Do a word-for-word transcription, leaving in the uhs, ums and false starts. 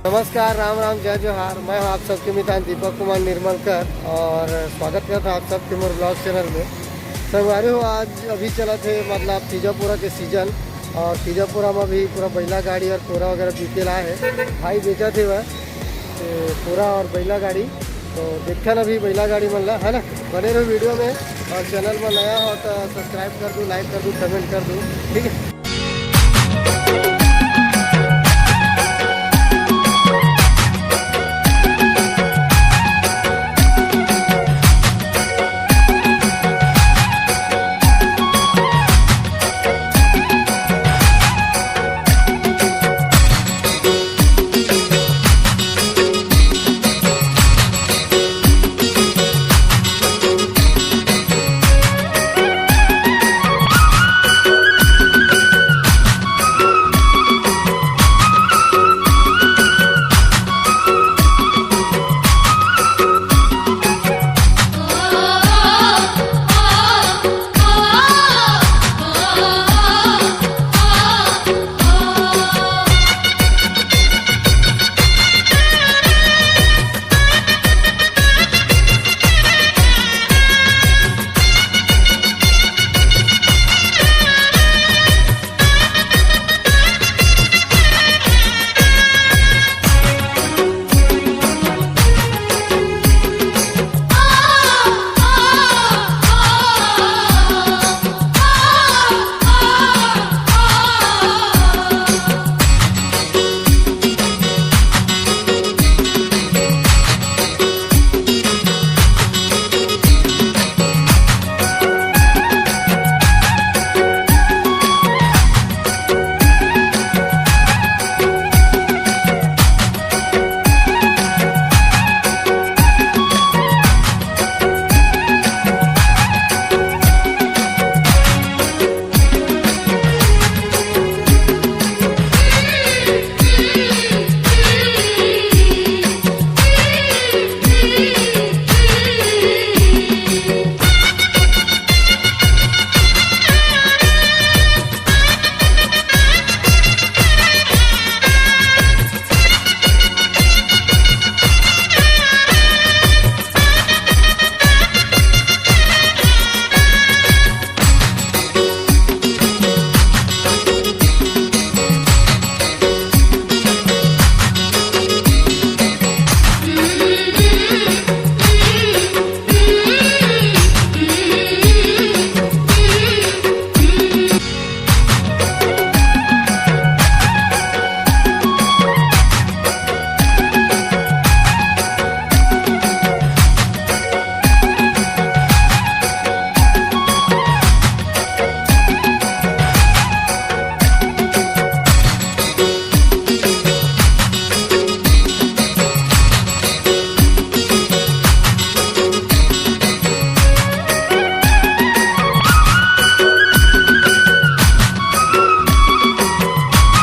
नमस्कार, राम राम, जय जोहार। मैं हूं आप सबके मितान दीपक कुमार निर्मलकर और स्वागत करता हूं आप सबके मोर ब्लॉग चैनल में। संगवारी हो, आज अभी चलत हे, मतलब, तीजापुरा के सीजन, और तीजापुरा में भी पूरा बैला गाड़ी और कोरा वगैरह बिके ला हे। भाई बेचत हे वह, तो कोरा और बैला गाड़ी। तो देखथन अभी बैला गाड़ी मन ला, है ना। बने रहो वीडियो में, और चैनल में नया हो तो सब्सक्राइब कर दो, लाइक कर दो, कमेंट कर दो, ठीक है।